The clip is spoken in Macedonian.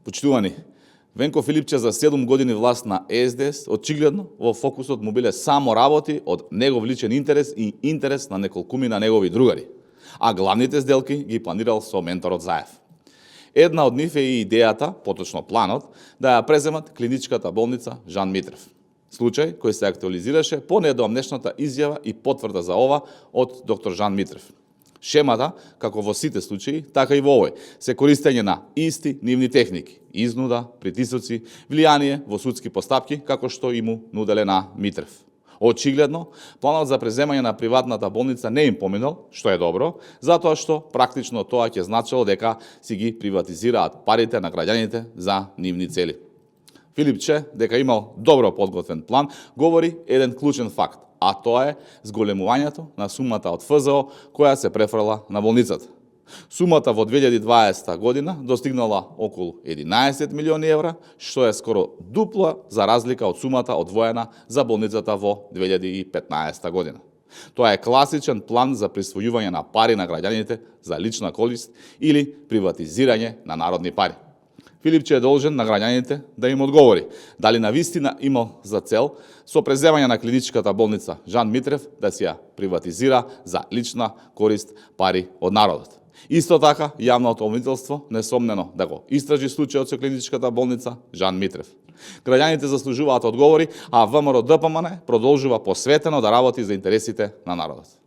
Почитувани, Венко Филипче за 7 години власт на СДС, очигледно во фокусот му биле само работи од негов личен интерес и интерес на неколкумина негови другари, а главните сделки ги планирал со менторот Заев. Една од нив е и идејата, поточно планот, да ја преземат клиничката болница Жан Митрев. Случај кој се актуализираше по недоамнешната изјава и потврда за ова од доктор Жан Митрев. Шемата, како во сите случаи, така и во овој, се користење на исти нивни техники, изнуда, притисоци, влијание во судски постапки, како што и му нуделе на Митрев. Очигледно, планот за преземање на приватната болница не им поминал, што е добро, затоа што практично тоа ќе значило дека си ги приватизираат парите на граѓаните за нивни цели. Филипче, дека имал добро подготвен план, говори еден клучен факт, а тоа е зголемувањето на сумата од ФЗО која се префрла на болницата. Сумата во 2020 година достигнала околу 11 милиони евра, што е скоро дупла за разлика од сумата одвоена за болницата во 2015 година. Тоа е класичен план за присвојување на пари на граѓаните за лична корист или приватизирање на народни пари. Филипче е должен на граѓаните да им одговори дали навистина имал за цел со преземање на клиничката болница Жан Митрев да си ја приватизира за лична корист пари од народот. Исто така, јавното обвинителство несомнено да го истражи случајот со клиничката болница Жан Митрев. Граѓаните заслужуваат одговори, а ВМРО ДПМН продолжува посветено да работи за интересите на народот.